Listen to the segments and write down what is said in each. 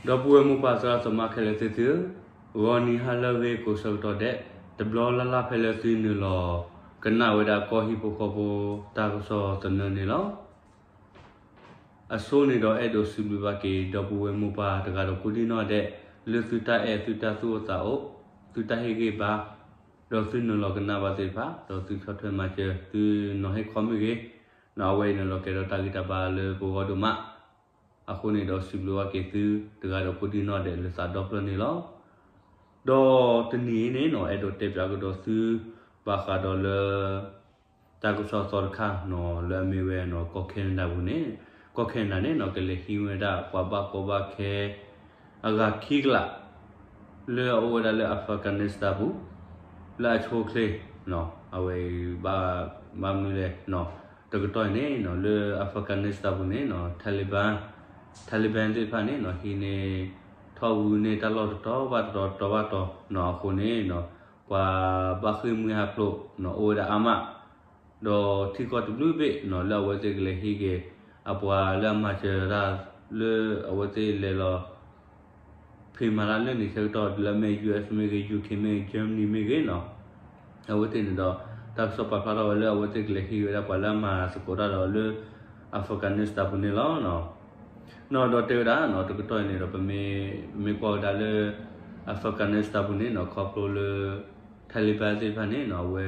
ဒီပုၢ်ဝဲၢ်မိၢ်ပၢ်သရၣ်သမါခဲလၢာ်သ့ၣ်သုဧၢ, ဂီၤနံၤဟါလၢအဂ့ၤကိးဆၢကတီၢ်ဒဲး, တဘျီလၢ်လၢ်ဖဲလၢသုနုာ်လီၤကနၣ်ဝဲဒၣ်ကီၢ်ဟံၣ်ဖိဃီဖိ တၢ်ကစီၣ်သနၢၣ်န့ၣ်လီၤ. အဆိန့ၣ်ဒီးအဲၣ်ဒိးစံးဘျုးဘၣ်က့ၤ ဒီပုၢ်ဝဲၢ်မိၢ်ပၢ်တဂၤဒီးကိးဒံၣ်နီၣ်ဒဲး, လၢသုတၢ်အဲၣ်သုတၢ်သူၣ်အိၣ်သးအိၣ်, သုတၢ်ဟ့ၣ်ဂံၢ်ဘါ, ဒီးသုနုာ်လီၤကနၣ်ဘၣ်သ့ၣ်တဖၣ်, ဒီးသုဆီၣ်ထွဲမၤစၢၤ, သုနီၤဟ့ၣ်ခီမ့ၢ်ဂ့ၤ, အဝဲအံၤန့ၣ်လီၤကဲဒီးတၢ်ဂံၢ်တၢ်ဘါလၢပဂီၢ်ဒိၣ်မး, အဃိန့ၣ်ဒီးစံးဘျုးဘၣ်က့ၤသုတဂၤဒီးကိးဒံၣ်နီၣ်ဒဲးလၢသးဒီဖျၢၣ်န့ၣ်လီၤ. ဒီးတနံၤအံၤန့ၣ်နီၤ အဲၣ်ဒိးတဲပၠးကဒီးသု ဘၣ်ဃးဒီးလၢ တၢ်ကစီၣ်သီတခါနီၤ လၢအမ့ၢ်ဝဲနီၤ ကီၢ် Canada ပူၤန့ၣ်, ကီၢ် Canada န့ၣ်နီၤ ကလဲၤဟံးဝဲဒၣ်ပှၤဘၣ်ကီဘၣ်ခဲ အဂၤခံကလး လၢအအိၣ်ဝဲဒၣ်လၢ Afghanistan ပူၤ, လၢအဆိအချ့, အဝဲအံၤ ဘၣ်မနုၤလဲၣ်, တကတီၢ်အံၤန့ၣ်နီၤ လၢ Afghanistan ပူၤန့ၣ်နီၤ Taliban, Taliban သ့ၣ်တဖၣ်န့ၣ်နီၤ ဟံးန့ၢ် ထီၣ်ဂုာ်န့ၢ်တၢ်လီၢ်တတီၤဘၣ်တတီၤ တတီၤဘၣ်တတီၤနီၤ အဃိန့ၣ်နီၤ ပှၤဘၣ်ဃ့ၢ်မှံဟးဖျိးနီၤ အိၣ်ဝဲဒၣ်အါမး, ဒီးထံကီၢ်တဘျုးဘ့ၣ်နီၤ လၢအဝဲသ့ၣ်ကလဲၤဟံးက့ၤ အပှၤလၢအမၤစၢၤတၢ် လၢအဝဲသ့ၣ်လဲၤလီၤ ဖံးမၤတၢ်လၢန့ၣ်ဆၢကတီၢ် လၢအမ့ၢ် US မ့ၢ်ဂ့ၤ, UK မ့ၢ်ဂ့ၤ, Germany မ့ၢ်ဂ့ၤနီၤ, အဝဲသ့ၣ်န့ၣ်ဒီး တၢ်ကစီၣ်ပာ်ဖျါထီၣ်ဝဲလၢအဝဲသ့ၣ်ကလဲၤဟံးဝဲဒၣ်ပှၤလၢအမၤသကိးတၢ်ဒီးလၢ Afghanistan ပူၤန့ၣ်လီၤ. နီၤဒီးတဲဝဲဒၣ်နီၤ တကတီၢ်အံၤန့ၣ်ဒီး ပမ့ၢ်ကွၢ်ဝဲဒၣ်လၢ Afghanistan ပူၤန့ၣ်နီၤ ခီဖျိလၢ Taliban သ့ၣ်တဖၣ်န့ၣ်နီၤ အဝဲ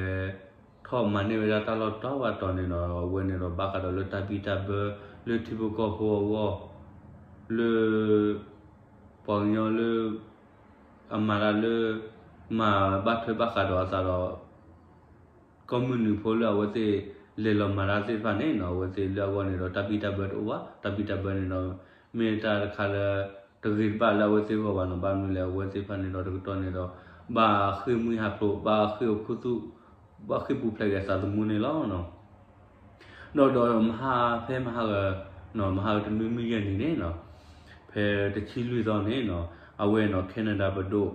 ထီၣ်မၤန့ၢ်ဝဲဒၣ်တၢ်လီၢ်တတီၤဘၣ်တတီၤန့ၣ်နီၤ အဝဲန့ၣ်ဒီးဘၣ်ဃးဒီးလၢတၢ်ဘံၣ်တၢ်ဘၢ လၢထံဖိကီၢ်ဖိအဂီၢ် လၢ ပှၤကညီလၢ အမၤတၢ်လၢ မၤဘၣ်ထွဲဘၣ်ဃးဒီးအသးဒီး ကီၢ်မုၢ်နုာ်ဖိလၢအဝဲသ့ၣ်လဲၤလီၤမၤတၢ်သ့ၣ်တဖၣ်န့ၣ်နီၤ အဝဲသ့ၣ်လၢအဂီၢ်န့ၣ်ဒီး တၢ်ဘံၣ်တၢ်ဘၢတအိၣ်ဘၣ်. တၢ်ဘံၣ်တၢ်ဘၢန့ၣ်ဒီး မ့ၢ်တၢ်တခါလၢ တဂ့ၤတဘၣ်လၢအဝဲသ့ၣ်အဂီၢ်ဘၣ်နီၤ. ဘၣ်မနုၤလဲၣ် အဝဲသ့ၣ်တဖၣ်န့ၣ်ဒီး တကတီၢ်န့ၣ်ဒီး ဘၣ်ဃ့ၢ်မှံဟးဖျိး ဘၣ်ဃ့ၢ်အိၣ်ခူသူၣ် ဘၣ်ဃ့ၢ်ပူၤဖျဲးက့ၤအသးသမူန့ၣ်လီၤ. ဒီးဒီးမဟါဖဲမဟါဂၤ မဟါဂၤတနွံမုၢ်ယဲၢ်နံၤန့ၣ်နီၤ ဖဲတဆံလွံၢ်သီန့ၣ်နီၤ အဝဲနီၤ Canada ပဒိၣ်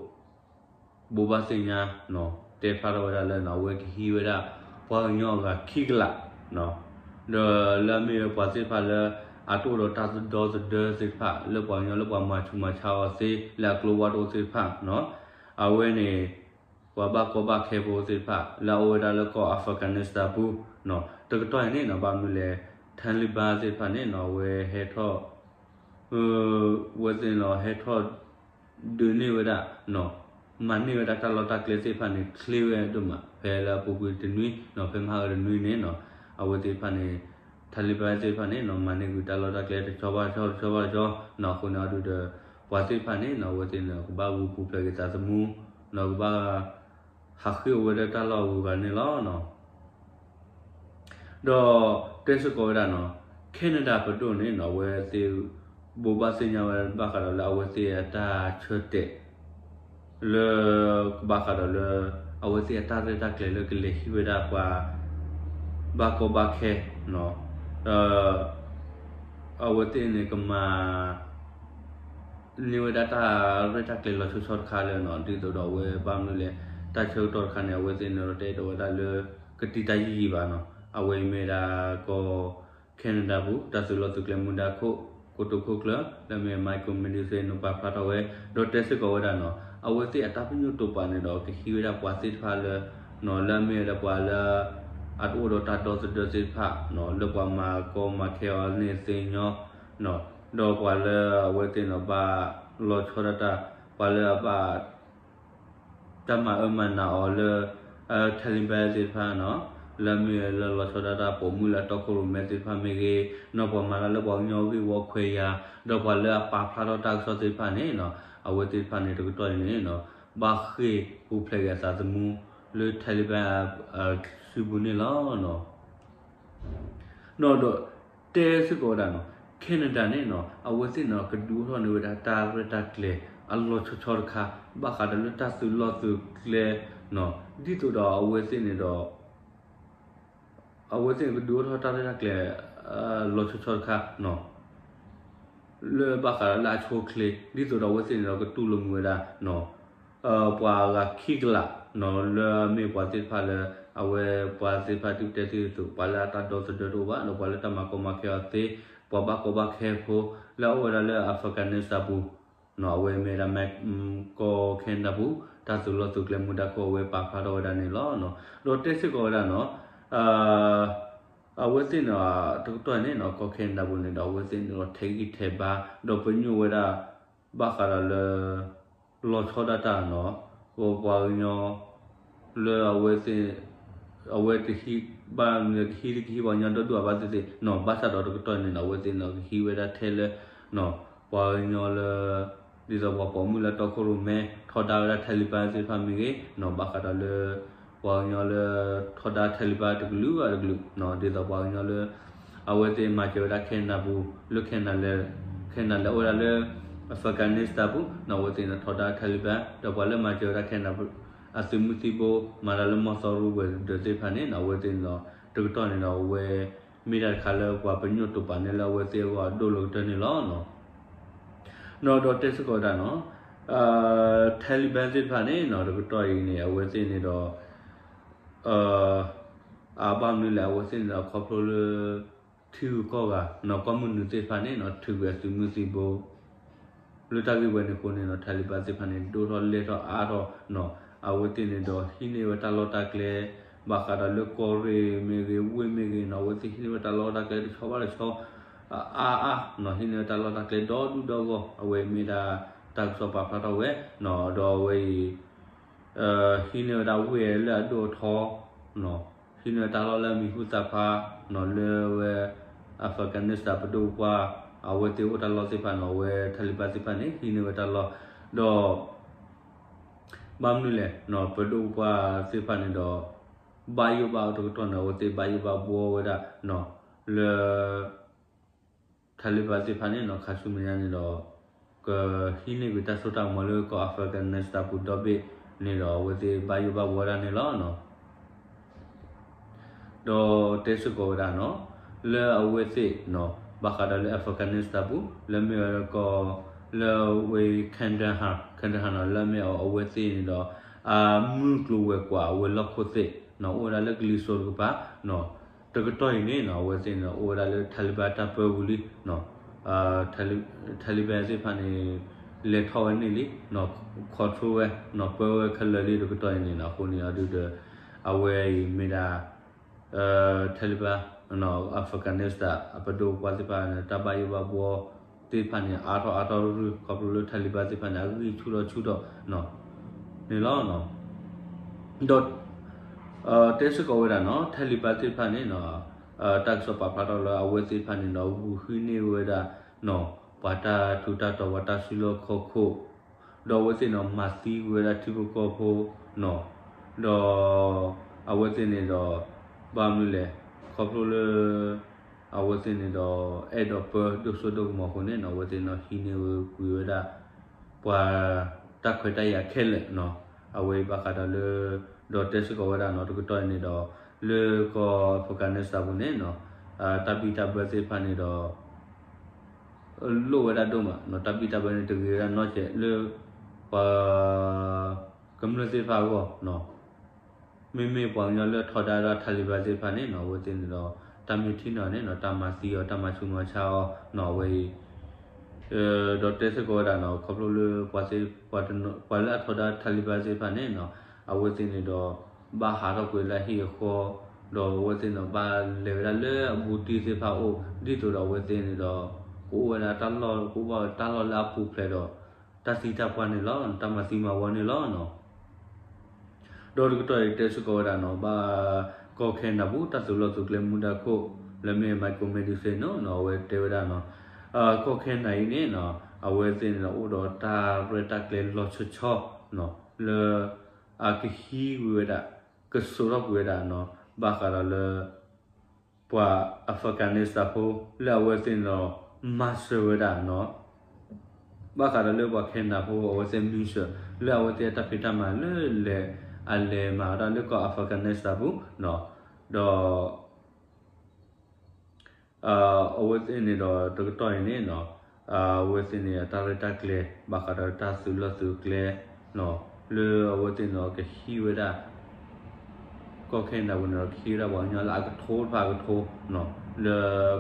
ဘိးဘၣ်သ့ၣ်ညါနီၤ တဲဖျါထီၣ်ဝဲဒၣ်လၢနီၤ အဝဲကဟံးဝဲဒၣ် ပှၤကညီအဂၤခံကလးနီၤ ဒီးလၢအမ့ၢ်ဝဲပှၤသ့ၣ်တဖၣ်လၢ အတအိၣ်ဒီးတၢ်ဒီသဒၢသ့ၣ်တဖၣ် လၢပှၤကညီလၢပှၤမၤဆူးမၤဆါအီၤသ့ လၢအကျိဝါတအိၣ်သ့ၣ်တဖၣ်နီၤ အဝဲန့ၣ် ပှၤဘၣ်ကီဘၣ်ခဲဖိသ့ၣ်တဖၣ် လၢအအိၣ်ဝဲဒၣ်လၢကီၢ် Afghanistan ပူၤနီၤ တကတီၢ်အံၤန့ၣ်နီၤ ဘၣ်မနုၤလဲၣ် Taliban သ့ၣ်တဖၣ်န့ၣ်နီၤ အဝဲဟဲထီၣ် အဝဲသ့ၣ်နီၤ ဟဲထီၣ် ဒုးန့ၢ်ဝဲဒၣ်နီၤ မၤန့ၢ်ဝဲဒၣ်တၢ်လီၢ်တၢ်ကျဲသ့ၣ်တဖၣ်န့ၣ် ချ့ဝဲဒိၣ်မး ဖဲလၢအပူၤကွံာ်တနွံနီၤ ဖဲမဟါဂၤတနွံန့ၣ်နီၤ အဝဲသ့ၣ်တဖၣ်န့ၣ် Taliban သ့ၣ်တဖၣ်န့ၣ်နီၤ မၤန့ၢ်ကွံာ်တၢ်လီၢ်တၢ်ကျဲတဆီဘၣ်တဆီ တဆီဘၣ်တဆီနီၤ အဃိန့ၣ်အဒုးဒီး ပှၤသ့ၣ်တဖၣ်န့ၣ်နီၤ အဝဲသ့ၣ်န့ၣ် ကဘၣ်ဂုာ်ပူၤဖျဲးက့ၤသးသမူနီၤ ကဘၣ် ဟးဃ့ၢ်အိၣ်ဝဲဒၣ်တၢ်လီၢ်အဂုၤအဂၤန့ၣ်လီၤ. ဒီးတဲစ့ၢ်ကီးဝဲဒၣ်နီၤ Canada ပဒိၣ်န့ၣ်နီၤ အဝဲသ့ၣ် ဘိးဘၣ်သ့ၣ်ညါဝဲဘၣ်ဃးဒီးလၢအဝဲသ့ၣ်အတၢ်ဆၢတဲာ် လၢ ကဘၣ်ဃးဒီးလၢ အဝဲသ့ၣ်အတၢ်ရဲၣ်တၢ်ကျဲၤလၢကလဲၤဟံးဝဲဒၣ်ပှၤ ဘၣ်ကီဘၣ်ခဲနီၤ ဒီး အဝဲသ့ၣ်န့ၣ်ကမၤ န့ၢ်ဝဲဒၣ်တၢ်ရဲၣ်တၢ်ကျဲၤလီၤဆီဆီတခါလၢနီၤ ဒ်သိးဒီးအဝဲဘၣ်မနုၤလဲၣ် တၢ်ဆၢကတီၢ်တခါန့ၣ် အဝဲသ့ၣ်န့ၣ်ဒီးတအဲၣ်ဒိးဝဲဒၣ်လၢ ကတံာ်တၢ်ယံာ်ယံာ်ဘၣ်နီၤ အဝဲအံၤမ့ၢ်ဒၣ်ကီၢ် Canada ပူၤ တၢ်သုးလီၢ်သုးကျဲမူဒါခိၣ် ကိတိာ်ခိၣ်ကျၢၢ် လၢအမ့ၢ် Michael Medicine န့ၣ်ပာ်ဖျါထီၣ်ဝဲ ဒီးတဲစ့ၢ်ကီးဝဲဒၣ်နီၤ အဝဲသ့ၣ်အတၢ်ပညိၣ်တိာ်ပာ်န့ၣ်ဒီး ကဟံးဝဲဒၣ်ပှၤသ့ၣ်တဖၣ်လၢ နီၤ လၢအမ့ၢ်ဝဲဒၣ်ပှၤလၢ အတအိၣ်ဒီးတၢ်ဒီသဒၢသ့ၣ်တဖၣ်နီၤ လၢပှၤမၤကီမၤခဲအီၤန့ၣ်သ့ညီ ဒီးပှၤလၢအဝဲသ့ၣ်န့ၣ် ဘၣ်လီၤဆီဒၣ်တၢ် ပှၤလၢအဘၣ် တၢ်မၤအၢမၤနးအီၤလၢ Taliban သ့ၣ်တဖၣ်နီၤ လၢအမ့ၢ်လၢလီၤဆီဒၣ်တၢ်ပိာ်မုၣ်လၢအတီခိၣ်ရိၣ်မဲသ့ၣ်တဖၣ်မ့ၢ်ဂ့ၤ နီၤ ပှၤမၤတၢ်လၢပှၤကညီဂ့ၢ်ဝီခွဲးယာ် ဒီးပှၤလၢအပာ်ဖျါထီၣ်တၢ်ကစီၣ်သ့ၣ်တဖၣ်န့ၣ်နီၤ အဝဲသ့ၣ်တဖၣ်န့ၣ် တကတီၢ်အံၤန့ၣ်နီၤ ဘၣ်ဃ့ၢ်ပူၤဖျဲးက့ၤအသးသမူ လၢ Taliban စုပူၤန့ၣ်လီၤ. နီၤဒီး တဲစ့ၢ်ကီးဝဲဒၣ်နီၤ Canada န့ၣ်နီၤ အဝဲသ့ၣ်န့ၣ် ကဒုးအိၣ်ထီၣ်န့ၢ်ဝဲဒၣ်တၢ်ရဲၣ်တၢ်ကျဲၤအလီၤဆီဆီတခါ ဘၣ်ဃးဒီးလၢတၢ်သုးလီၢ်သုးကျဲနီၤ ဒ်သိးဒီးအဝဲသ့ၣ်န့ၣ်ဒီး အဝဲသ့ၣ်န့ၣ်ကဒုးအိၣ်ထီၣ်တၢ်ရဲၣ်တၢ်ကျဲၤ လီၤဆီဆီတခါနီၤ လၢဘၣ်ဃးဒီးလၢအဆိအချ့ ဒ်သိးဒီးအဝဲသ့ၣ်န့ၣ်ဒီးကတူၢ်လိာ်မုာ်ဝဲဒၣ်နီၤ ပှၤအဂၤခံကလးနီၤ လၢအမ့ၢ်ပှၤသ့ၣ်တဖၣ်လၢ အဝဲပှၤသ့ၣ်တဖၣ်ဒ်ပတဲသ့ၣ်အသိး ပှၤလၢအတၢ်ဒီသဒၢတအိၣ်ဘၣ် ဒီးပှၤလၢတၢ်မၤကီမၤခဲအီၤသ့ ပှၤဘၣ်ကီဘၣ်ခဲဖိ လၢအအိၣ်ဝဲဒၣ်လၢ Afghanistan ပူၤ အဝဲမ့ၢ်ဒၣ် ကီၢ်ခဲနဒၤပူၤ တၢ်သုးလီၢ်သုးကျဲမူဒါခိၣ် အဝဲပာ်ဖျါထီၣ်ဝဲဒၣ်န့ၣ်လီၤ. ဒီးတဲစ့ၢ်ကီးဝဲဒၣ်နီၤ အဝဲသ့ၣ်န့ၣ်တကတီၢ်န့ၣ်နီၤ ကီၢ်ခဲနဒၤပူၤန့ၣ်ဒီး အဝဲသ့ၣ်န့ၣ်ဒီး ထဲးဂံၢ်ထဲးဘါ ဒီးပညိၣ်ဝဲဒၣ် ဘၣ်ဃးဒီးလၢ လီၤဆီဒၣ်တၢ်နီၤ ပပှၤကညီ လၢအဝဲသ့ၣ် အဝဲတဟံးဘၣ် ကဟံးတကဟံးပှၤကညီဒီဒူၣ်အဘၣ်သ့ၣ်သ့ၣ်နီၤ ဘၣ်ဆၣ်ဒီးတကတီၢ်န့ၣ်နီၤ အဝဲသ့ၣ်န့ၣ်ကဟံးဝဲဒၣ်ထဲလၢ ပှၤကညီလၢ ဒ်သိးပှၤပိာ်မုၣ်လၢတီခိၣ်ရိၣ်မဲ ထီဒါဝဲဒၣ် Taliban သ့ၣ်တဖၣ်မ့ၢ်ဂ့ၤနီၤ ဘၣ်ဃးဒီးလၢ ပှၤကညီလၢ ထီဒါ Taliban တကလုာ်ဘၣ်တကလုာ်နီၤ ဒ်သိးပှၤကညီလၢ အဝဲသ့ၣ်မၤစၢၤဝဲဒၣ်ခဲနဒၤပူၤ လၢခဲနဒၤလဲၣ် ခဲနဒၤလဲၣ်အိၣ်ဝဲဒၣ်လၢ Afghanistan ပူၤနီၤ အဝဲသ့ၣ်န့ၣ်ထီဒါ Taliban ဒီးပှၤလၢမၤစၢၤဝဲဒၣ်ခဲနဒၤပူၤ အသုးမုၢ်သံၣ်ဘိ မၤတၢ်လၢမီၢ်သီရိဝဲၤဒၢးသ့ၣ်တဖၣ်န့ၣ်နီၤ အဝဲသ့ၣ်န့ၣ်ဒီး တကတီၢ်န့ၣ်ဒီး အဝဲ မ့ၢ်ဒၣ်တခါလၢပှၤပညိၣ်တိာ်ပာ်န့ၢ်လၢအဝဲသ့ၣ်အဂီၢ်အဒိၣ်လီၤကတၢၢ်န့ၣ်လီၤ. နီၤဒီးတဲစ့ၢ်ကီးဝဲဒၣ်နီၤ Taliban သ့ၣ်တဖၣ်န့ၣ်နီၤ တကတီၢ်အံၤန့ၣ် အဝဲသ့ၣ်န့ၣ်ဒီး အဘၣ်မနုၤလဲၣ် အဝဲသ့ၣ်န့ၣ်ဒီးခီဖျိလၢ ထံဂုၤကီၢ်ဂၤနီၤ ကီၢ်မုၢ်နုာ်သ့ၣ်တဖၣ်န့ၣ်နီၤ ထုးကွံာ်အသုးမုၢ်သံၣ်ဘိ လၢတၢ်ဂ့ၢ်ဝဲန့ၣ်အဃိန့ၣ်နီၤ Taliban သ့ၣ်တဖၣ်န့ၣ် ဒိၣ်ထီၣ်လဲၢ်ထီၣ်အါထီၣ်နီၤ အဝဲသ့ၣ်န့ၣ်ဒီး ဟံးန့ၢ်ဝဲတၢ်လီၢ်တၢ်ကျဲ ဘၣ်ဃးဒီးလၢကီၢ်ရ့ၣ်မ့ၢ်ဂ့ၤ ဝ့ၢ်မ့ၢ်ဂ့ၤနီၤ အဝဲသ့ၣ်ဟံးန့ၢ်ဝဲတၢ်လီၢ်တၢ်ကျဲတဆီဘၣ်တဆီ အါအါနီၤ ဟံးန့ၢ်ဝဲတၢ်လီၢ်တၢ်ကျဲဒီဒူၣ်ဒီဂီၢ် အဝဲမ့ၢ်ဒၣ်တၢ်ကစီၣ်ပာ်ဖျါထီၣ်ဝဲနီၤ ဒီးအဝဲအံၤ ဟံးန့ၢ်ဝဲဒၣ်ဝ့ၢ်လၢအဒိၣ်အထီနီၤ ဟံးန့ၢ်ဝဲတၢ်လီၢ်လၢအမံၤဟူသၣ်ဖျါနီၤ လၢအဝဲ Afghanistan ပဒိၣ်ပပှၢ် အဝဲသ့ၣ်အိၣ်တၢ်လီၢ်သ့ၣ်တဖၣ်နီၤ အဝဲ Taliban သ့ၣ်တဖၣ်န့ၣ် ဟံးန့ၢ်ဝဲတၢ်လီၢ် ဒီး ဘၣ်မနုၤလဲၣ်နီၤ ပဒိၣ်ပပှၢ်သ့ၣ်တဖၣ်န့ၣ်ဒီး ဘၣ်ယိၣ်ဘၣ်တကတီၢ်န့ၣ် အဝဲသ့ၣ်ဘၣ်ယိၣ်ဘၣ်ဘှီဝဲဒၣ်နီၤ လၢ Taliban သ့ၣ်တဖၣ်န့ၣ်နီၤ ခါဆူမဲာ်ညါန့ၣ်ဒီး ကဟံးန့ၢ်ကွံာ်တၢ်စိတၢ်ကမီၤလၢကီၢ် Afghanistan ပူၤဒီဘ့ၣ်န့ၣ်ဒီး အဝဲသ့ၣ်ဘၣ်ယိၣ်ဘၣ်ဘှီဒၣ်န့ၣ်လီၤ. ဒီးတဲစ့ၢ်ကီးဝဲဒၣ်နီၤ လၢအဝဲသ့ၣ်နီၤ ဘၣ်ဃးဒီးလၢ Afghanistan ပူၤ လၢမ့ၢ်ဝဲကီၢ် လၢဝ့ၢ် Kandahar Kandahar နီၤ လၢမ့ၢ်အဝဲသ့ၣ်န့ၣ်ဒီး အမုၢ်ကျိၤဝဲၤကွာ်အဝဲၤလီၢ်ခိၣ်သ့ၣ်နီၤ အိၣ်ဝဲဒၣ်လၢကလံၤစိးတကပၤနီၤ တကတီၢ်အံၤန့ၣ်နီၤ အဝဲသ့ၣ်န့ၣ်ဒီး အိၣ်ဝဲဒၣ်လၢ Taliban တၢ်ပၢပူၤလံနီၤ Taliban သ့ၣ်တဖၣ်န့ၣ် လဲၤထီၣ်ဝဲန့ၣ်လံနီၤ control ဝဲနီၤ ပၢဝဲခဲလၢာ်လံတကတီၢ်အံၤန့ၣ်နီၤ အဃိန့ၣ်အဒုဒီး အဝဲအံၤမ့ၢ်ဒၣ် Taliban Afghanistan အပဒိၣ်ပပှၢ်သ့ၣ်တဖၣ်န့ၣ် တၢ်ဘၣ်ယိၣ်ဘၣ်ဘှီသ့ၣ်တဖၣ်န့ၣ် အါထီၣ်အါထီၣ်ရုၢ်ရုၢ် ခီဖျိလၢ Taliban သ့ၣ်တဖၣ်န့ၣ် အဂံၢ်ဆူၣ်ထီၣ်ဆူၣ်ထီၣ်န့ၣ်လီၤ. ဒီး တဲစ့ၢ်ကီးဝဲဒၣ်နီၤ Taliban သ့ၣ်တဖၣ်န့ၣ်နီၤ တၢ်ကစီၣ်ပာ်ဖျါထီၣ်လၢအဝဲသ့ၣ်တဖၣ်န့ၣ်ဒီး ဂုာ်ဟံးန့ၢ်ဝဲဒၣ်နီၤ ပှၤတၢ်ထူးတၢ်တီၤ ပှၤတၢ်စုလီၢ်ခီၣ်ခိၣ် ဒီးအဝဲသ့ၣ်န့ၣ်ဒီး မၤသံကွံာ်ဝဲဒၣ်ထံဖိကီၢ်ဖိနီၤ ဒီး အဝဲသ့ၣ်န့ၣ်ဒီး ဘၣ်မနုၤလဲၣ် ခီဖျိလၢ အဝဲသ့ၣ်န့ၣ်ဒီး အဲၣ်ဒိးပၢဒိၣ်စိဒိၣ်ကမီၤအဃိန့ၣ်နီၤ အဝဲသ့ၣ်န့ၣ်ဒီး ဟံးန့ၢ်ဝဲကွံာ်ဝဲဒၣ် ပှၤတၢ်ခွဲးတၢ်ယာ်ခဲလၢာ်နီၤ အဝဲအံၤဘၣ်ဃးဒီးလၢ ဒီးတဲစ့ၢ်ကီးဝဲဒၣ်နီၤ တကတီၢ်အံၤန့ၣ်ဒီး လၢကီၢ် Afghanistan ပူၤန့ၣ်နီၤ တၢ်ဘံၣ်တၢ်ဘၢသ့ၣ်တဖၣ်န့ၣ်ဒီး လိၣ်ဝဲဒၣ်ဒိၣ်မးနီၤ တၢ်ဘံၣ်တၢ်ဘၢန့ၣ်တဂ့ၤဝဲဒၣ်နီတစဲးလၢ ပှၤ ကမျၢၢ်သ့ၣ်တဖၣ်အဂီၢ်နီၤ မ့မ့ၢ်ပှၤကညီလၢထီဒါဒၣ် Taliban သ့ၣ်တဖၣ်န့ၣ်နီၤ အဝဲသ့ၣ်န့ၣ်ဒီး တၢ်မ့ၢ်ထံၣ်န့ၣ်န့ၣ်နီၤ တၢ်မၤသံအီၤ တၢ်မၤဆူးမၤဆါအီၤနီၤ အဝဲအံၤ ဒီးတဲစ့ၢ်ကီးဝဲဒၣ်နီၤ ခီဖျိလၢ ပှၤလၢအထီဒါ Taliban သ့ၣ်တဖၣ်န့ၣ်နီၤ အဝဲသ့ၣ်န့ၣ်ဒီး ဘၣ်ဟးထီၣ်ကွံာ်လၢအဟံၣ်အဃီ ဒီးအဝဲသ့ၣ်န့ၣ်ဒီး ဘၣ်လဲၤဝဲဒၣ်လၢအဘူးတံၢ်သ့ၣ်တဖၣ်အအိၣ် ဒ်သိးဒီးအဝဲသ့ၣ်န့ၣ်ဒီး ကအိၣ်ဝဲဒၣ်တၢ်လီၢ် ကအိၣ်ဘၣ်ဝဲတၢ်လီၢ်လၢအပူၤဖျဲးဒီး တၢ်သံတၢ်ပှၢ်န့ၣ်လီၤ တၢ်မၤသံမၤဝီန့ၣ်လီၤနီၤ ဒီးတကတီၢ်အံၤတဲစ့ၢ်ကီးဝဲဒၣ်နီၤ ဘၣ်ကီၢ်ခဲနဒၤပူၤ တၢ်သုးလီၢ်သုးကျဲမူဒါခိၣ် လၢမ့ၢ် Michael Madison နီၤ အဝဲတဲဝဲဒၣ်နီၤ ကီၢ်ခဲနဒၤအံၤန့ၣ်နီၤ အဝဲသ့ၣ်န့ၣ်ဒီး အိၣ်ဒီးတၢ်ရဲၣ်တၢ်ကျဲၤလီၤဆီဆီနီၤ လၢ အကဟံးကွံာ်ဝဲဒၣ် ကစိာ်ထီၣ်ကွံာ်ဝဲဒၣ်နီၤ ဘၣ်ဃးဒီးလၢ ပှၤ Afghanistan ဖိ လၢအဝဲသ့ၣ်န့ၣ်ဒီး မၤစၢၤဝဲဒၣ်နီၤ ဘၣ်ဃးဒီးလၢပှၤခဲနဒၤဖိ အဝဲသ့ၣ်မၤစၢၤ လၢအဝဲသ့ၣ်အတၢ်ဖံးတၢ်မၤလၢလဲၤ အလဲၤမၤဝဲဒၣ်လၢကီၢ် Afghanistan ပူၤနီၤ ဒီး အဝဲသ့ၣ်န့ၣ်ဒီး တကတီၢ်အံၤန့ၣ်နီၤ အဝဲသ့ၣ်န့ၣ် တၢ်ရဲၣ်တၢ်ကျဲၤ ဘၣ်ဃးဒီးတၢ်သုးလီၢ်သုးကျဲနီၤ လၢအဝဲသ့ၣ်န့ၣ်ဒီး ကဟံးဝဲဒၣ် ကီၢ်ခဲနဒၤပူၤန့ၣ်ဒီး ကဟံးဝဲဒၣ်ပှၤကညီလၢအကထိတဖၣ်အကထိနီၤ လၢ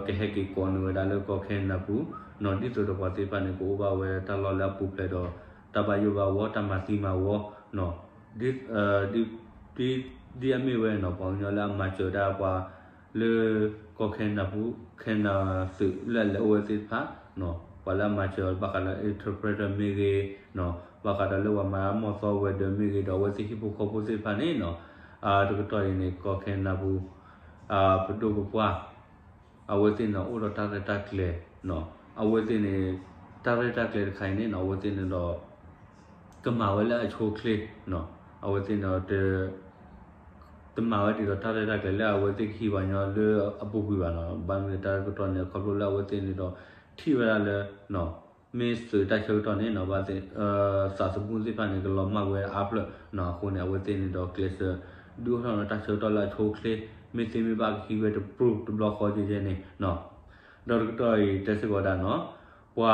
ကဟဲက့ၤကိးန့ၢ်ဝဲဒၣ်လၢကီၢ်ခဲနဒၤပူၤ ဒ်သိးဒီးပှၤသ့ၣ်တဖၣ်န့ၣ် ကအိၣ်ဘၣ်ဝဲတၢ်လီၢ်လၢအပူၤဖျဲးဒီး တၢ်ဘၣ်ယိၣ်ဘၣ်ဝီ တၢ်မၤသံမၤဝီ ဒ် ဒ် ဒ်အမ့ၢ်ဝဲနီၤ ပှၤကညီလၢအမၤစၢၤဒၣ်ပှၤ လၢကီၢ်ခဲနဒၤပူၤ ခဲနဒၤသုးလၢအလဲၤအိၣ်ဝဲသ့ၣ်တဖၣ် ပှၤလၢအမၤစၢၤဘၣ်ဃးဒီး interpreter မ့ၢ်ဂ့ၤ ဘၣ်ဃးဒီးလၢပှၤမၤတၢ်မီၢ်သီဝဲၤဒၢးမ့ၢ်ဂ့ၤဒီး အဝဲသ့ၣ်ဟံၣ်ဖိဃီဖိသ့ၣ်တဖၣ်န့ၣ်နီၤ တကတီၢ်အံၤန့ၣ် ကီၢ်ခဲနဒၤပူၤ ပဒိၣ်ပပှၢ် အဝဲသ့ၣ်န့ၣ် အိၣ်ဒီးတၢ်ရဲၣ်တၢ်ကျဲၤ အဝဲသ့ၣ်န့ၣ် တၢ်ရဲၣ်တၢ်ကျဲၤတခါအံၤန့ၣ်နီၤ အဝဲသ့ၣ်န့ၣ်ဒီး ကမၤဝဲလၢအဆိအချ့ အဝဲသ့ၣ်န့ၣ်ဒီး တမၤဝဲဒ်သိးတၢ်ရဲၣ်တၢ်ကျဲၤလၢအဝဲသ့ၣ်ကဟံးပှၤကညီလၢအပူၤကွံာ်ဘၣ်နီၤ ဘၣ်မနုၤတၢ်ကတီၢ်န့ၣ် ခီဖျိလၢအဝဲသ့ၣ်န့ၣ်ဒီး ထံၣ်ဝဲဒၣ်လၢ မ့ၢ်သုးတၢ်ဆၢကတီၢ်န့ၣ်နီၤ ဘၣ်သးသမူသ့ၣ်တဖၣ်န့ၣ် ကလီၤမၢ်ဝဲအါဖျၢၣ်နီၤ အဃိန့ၣ် အဝဲသ့ၣ်န့ၣ်ဒီးကျဲးစၢး ဒုးအိၣ်ထီၣ်န့ၣ်တၢ်ဆၢကတီၢ်လၢအဆိအချ့ မ့ၢ်သ့မ့ၢ်ဘၣ်ကဟံးဝဲတပူၤတဘျီဃီယဲယဲန့ၣ်နီၤ ဒီးတကတီၢ်အံၤတဲစ့ၢ်ကီးဝဲဒၣ်နီၤ ပှၤ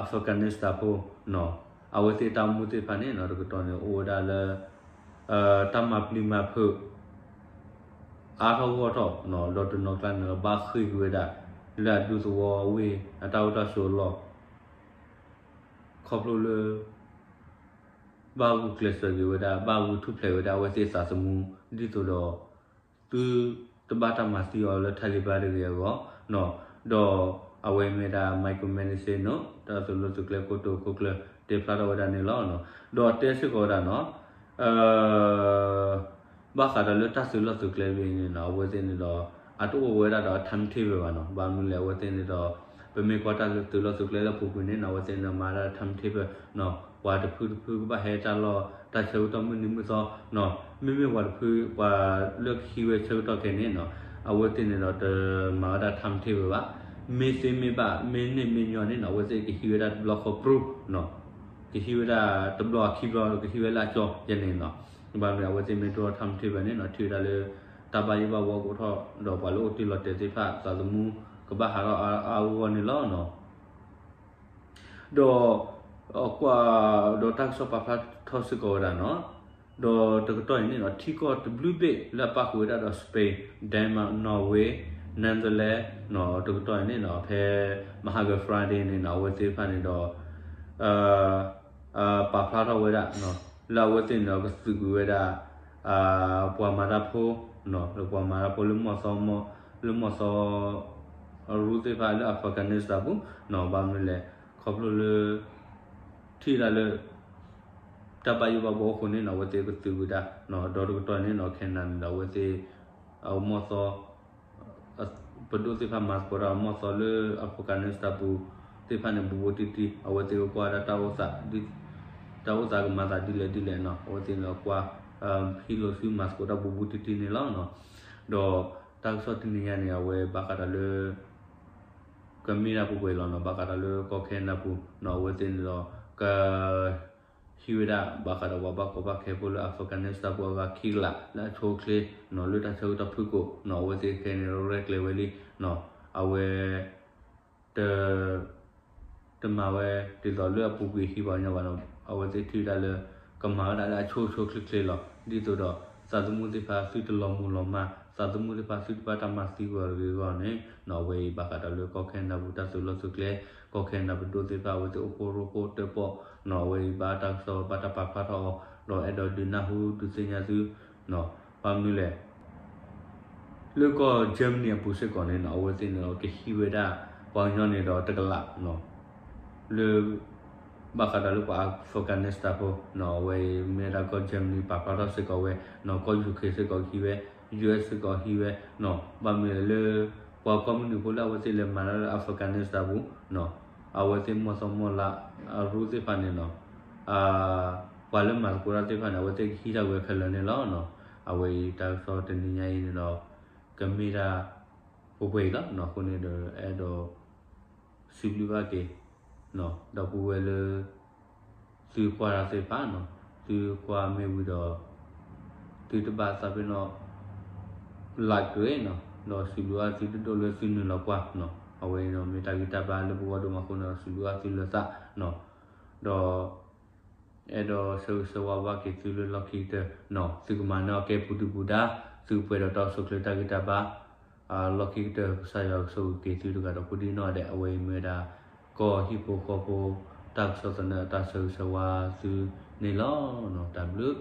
Afghanistan ဖိနီၤ အဝဲသ့ၣ်တၢ်အိၣ်မူသ့ၣ်တဖၣ်န့ၣ်နီၤ တကတီၢ်န့ၣ် အိၣ်ဝဲဒၣ်လၢ တၢ်မၤပျံၤမၤဖုး အါထီၣ်ဂီၢ်ထီၣ်နီၤ ဒီးတနီၤကျါန့ၣ်ဒီး ဘၣ်ဃ့ၢ်က့ၤဝဲဒၣ် လၢအဒူသဝီဝ့ၢ် အတၢ်အိၣ်တၢ်ဆိးအလီၢ် ခီဖျိလၢ ဘၣ်ဂုာ်ကျဲးစၢးက့ၤဝဲဒၣ် ဘၣ်ဂုာ်ထူၣ်ဖျဲးဝဲဒၣ်အဝဲသ့ၣ်သးသမူ ဒ်သိးဒီး သုတဘၣ်တၢ်မၤသံအီၤလၢ Taliban တဂ့ၤအဂီၢ်နီၤ ဒီးအဝဲမ့ၢ်ဒၣ် Michael Medicine နီၤ တၢ်သုးလီၢ်သုးကျဲခိၣ်တိခိၣ်ကျၢၢ် တဲဖျါထီၣ်ဝဲဒၣ်န့ၣ်လီၤ. ဒီးတဲစ့ၢ်ကီးဝဲဒၣ်နီၤ ဘၣ်ဃးဒီးလၢတၢ်သုးလီၢ်သုးကျဲဘ့ၣ်န့ၣ်နီၤ အဝဲသ့ၣ်န့ၣ်ဒီး အတအိၣ်ဝဲဒၣ်ဒီး timetable ဘၣ်နီၤ ဘၣ်မနုၤလဲၣ် အဝဲသ့ၣ်န့ၣ်ဒီး ပမ့ၢ်ကွၢ်တၢ်သုးလီၢ်သုးကျဲလၢအပူၤကွံာ်န့ၣ်နီၤ အဝဲသ့ၣ်န့ၣ်ဒီးမၤဒၣ် timetable နီၤ ပှၤတဖုတဖုကဘၣ်ဟဲတၢ်လီၢ်တၢ်ဆၢကတီၢ်မုၢ်နံၤမုၢ်သီနီၤ မ့မ့ၢ်ပှၤတဖု ပှၤလၢကဟံးဝဲဆၢကတီၢ်ခဲအံၤန့ၣ်နီၤ အဝဲသ့ၣ်န့ၣ်ဒီးတမၤဝဲဒၣ် timetable ဘၣ် မ့ၢ်သ့မ့ၢ်ဘၣ် မ့ၢ်န့ၢ်မ့ၢ်ညီန့ၣ်နီၤ အဝဲသ့ၣ်ကဟံးဝဲဒၣ်တဘျီဃီပြူၤနီၤ ကဟံးဝဲဒၣ်တဘျီအခံဘျီ ကဟံးဝဲလၢအကၠီယဲန့ၣ်နီၤ ဘၣ်မနုၤအဝဲသ့ၣ်မ့ၢ်တအိၣ် timetable န့ၣ်နီၤ ထံၣ်ဝဲဒၣ်လၢ တၢ်ဘၣ်ယိၣ်ဘၣ်ဝီကအိၣ်ထီၣ် ဒီးပှၤလၢအိၣ်တ့ၢ်လီၤတဲာ်သ့ၣ်တဖၣ် သးသမူ ကဘၣ်ဟးထီၣ်အါအါဂီၢ်ဂီၢ်န့ၣ်လီၤနီၤ ဒီး ကွၢ် ဒီးတၢ်ကစီၣ်ပာ်ဖျါထီၣ်စ့ၢ်ကီးဝဲဒၣ်နီၤ ဒီးတကတီၢ်အံၤန့ၣ်နီၤ ထံကီၢ်တဘျုးဘ့ၣ်လၢအပၣ်ဃုာ်ဝဲဒၣ်ဒီး Spain, Denmark, Norway, Netherlands နီၤ တကတီၢ်အံၤန့ၣ်နီၤ ဖဲမဟါက Friday န့ၣ်နီၤ အဝဲသ့ၣ်တဖၣ်န့ၣ်ဒီး ပာ်ဖျါထီၣ်ဝဲဒၣ် လၢအဝဲသ့ၣ်န့ၣ်ဒီးကသုးကွံာ်ဝဲဒၣ် ပှၤမၤတၢ်ဖိ လၢပှၤမၤတၢ်ဖိလၢမီၢ်သီ လၢမီၢ်သီ အရူသ့ၣ်တဖၣ်လၢ Afghanistan ပူၤနီၤ ဘၣ်မနုၤလဲၣ် ခီဖျိလၢ ထံၣ်ဒၣ်လၢ တၢ်ဘၣ်ယိၣ်ဘၣ်ဘီအဃိန့ၣ်နီၤ အဝဲသ့ၣ်ကသုးကွံာ်ဒၣ် ဒီးတကတီၢ်န့ၣ်နီၤ ခဲနဒၤန့ၣ်ဒီး အဝဲသ့ၣ် အမီၢ်သီ ပဒိၣ်သ့ၣ်တဖၣ်မၤသကိးတၢ်မီၢ်သီလၢ Afghanistan ပူၤသ့ၣ်တဖၣ်န့ၣ် ဘူးဘူးတံၢ်တံၢ် အဝဲသ့ၣ်ကကွၢ်ဒၣ်တၢ်အိၣ်သး တၢ်အိၣ်သးကမၤသးဒ်လဲၣ်ဒ်လဲၣ်နီၤ အဝဲသ့ၣ်န့ၣ်ကွၢ် ဟံးလိာ်စုမၤသကိးတၢ်ဘူးဘူးတံၢ်တံၢ်န့ၣ်လီၤ. ဒီးတၢ်ကစီၣ်တနံၤညါန့ၣ် အဝဲဘၣ်ဃးဒီးလၢ ကမ့ၢ်ဒၣ်ပှဲၤပှဲၤလီၤနီၤ ဘၣ်ဃးဒီးလၢကီၢ်ခဲနဒၤပူၤနီၤ အဝဲသ့ၣ်န့ၣ်ဒီး က ဟံးဝဲဒၣ်ဘၣ်ဃးဒီးပှၤဘၣ်ကီဘၣ်ခဲဖိလၢ Afghanistan ပူၤအဂၤခံကလး လၢအဆိအချ့နီၤ လၢတၢ်ဆၢကတီၢ်ဖုၣ်ကိာ်နီၤ အဝဲသ့ၣ်ခဲအံၤန့ၣ် ရဲၣ်ကျဲၤဝဲလံနီၤ အဝဲ တ တမၤဝဲဒ်သိးလၢအပူၤကွံာ်ဟံးပှၤကညီဘၣ်နီၤ အဝဲသ့ၣ်ထံၣ်ဝဲဒၣ်လၢ ကမၤဝဲဒၣ်လၢအဆိဆိချ့ချ့လီၤ. ဒ်သိးဒီး သးသမူသ့ၣ်တဖၣ်သုတလီၤမုၢ်လီၤမၢ် သးသမူသ့ၣ်တဖၣ်သုတဘၣ်တၢ်မၤသံဝဲတဂ့ၤအဂီၢ်န့ၣ်နီၤ အဝဲအံၤဘၣ်ဃးဒီးလၢကီၢ်ခဲနဒၤပူၤတၢ်သုးလီၢ်သုးကျဲ ကီၢ်ခဲနဒၤပဒိၣ်သ့ၣ်တဖၣ် အဝဲသ့ၣ်အိၣ်ဖှိၣ်ရိဖှိၣ်တၢၣ်ပီၣ်နီၤ အဝဲအံၤဘၣ်တၢ်ကစီၣ်ဘၣ်တၢ်ပာ်ဖျါထီၣ်အီၤ ဒီးအဲၣ်ဒိးဒုးနၢ်ဟူဒုးသ့ၣ်ညါသုနီၤ ဘၣ်မနုၤလဲၣ် လၢကီၢ် Germany အပူၤစ့ၢ်ကီးန့ၣ်နီၤ အဝဲသ့ၣ်န့ၣ်ဒီးကဟံးဝဲဒၣ် ပှၤကညီန့ၣ်ဒီးတကလးနီၤ လၢ ဘၣ်ဃးဒီးလၢပှၤ Afghanistan ဖိနီၤ အဝဲအံၤမ့ၢ်ဝဲဒၣ်ကီၢ် Germany ပာ်ဖျါထီၣ်စ့ၢ်ကီးဝဲနီၤ ကီၢ် UK စ့ၢ်ကီးကဟံးဝဲ US စ့ၢ်ကီးဟံးဝဲနီၤ ဘၣ်မနုၤလဲၣ်လၢ ပှၤကီၢ်မုၢ်နုာ်ဖိလၢအဝဲသ့ၣ်လဲၤမၤတၢ်လၢ Afghanistan ပူၤနီၤ အဝဲသ့ၣ်မီၢ်သီမီၢ်လါ အရူသ့ၣ်တဖၣ်န့ၣ်နီၤ ပှၤလၢမၤသကိးတၢ်သ့ၣ်တဖၣ်န့ၣ် အဝဲသ့ၣ်ကဟံးတၢ်ဝဲခဲလၢာ်န့ၣ်လီၤနီၤ အဝဲအံၤတၢ်ကစီၣ်တနံၤညါအံၤန့ၣ်ဒီး ကမ့ၢ်ဒၣ် ပှဲၤပှဲၤအံၤလီၤနီၤ အဃိန့ၣ်ဒီးအဲၣ်ဒိး စံးဘျုးဘၣ်က့ၤ ဒီပုၢ်ဝဲၢ်လၢ သုကွၢ်တၢ်သ့ၣ်တဖၣ်နီၤ သုကွၢ်မ့ၢ်ဝံၤဒီး သုတဘၣ်သးပ့ၤနီၣ် like တဂ့ၤနီၤ ဒီးစံးဘျုးဘၣ်သုဒိၣ်ဒိၣ်လၢသုနုာ်လီၤကွၢ်နီၤ အဝဲအံၤဒီးမ့ၢ်တၢ်ဂံၢ်တၢ်ဘါလၢပဂီၢ်ဒိၣ်မးအဃိန့ၣ်ဒီး စံးဘျုးဘၣ်သုလၢသးနီၤ ဒီး အဲၣ်ဒိးဆၢဂ့ၤဆၢဝါဘၣ်က့ၤသုလၢလီၢ်ခံကတၢၢ်နီၤ သုကမၤနၢၤအီၤကဲပူၤဒုၣ်ပူၤဒါ သုကပှဲၤဒီးတၢ်အိၣ်ဆူၣ်အိၣ်ချ့တၢ်ဂံၢ်တၢ်ဘါ လီၢ်ခံကတၢၢ် ကစၢ်ယွၤကဆိၣ်ဂ့ၤက့ၤသုတဂၤဒီးကိးဒံနီၢ်ဒဲး အဝဲအံၤမ့ၢ်ဝဲဒၣ် ကီၢ်ဟံၣ်ဖိဃီဖိ တၢ်ကစီၣ်သနၢၣ် တၢ်ဆၢဂ့ၤဆၢဝါသုန့ၣ်လီၤ. တၢ်ဘျုး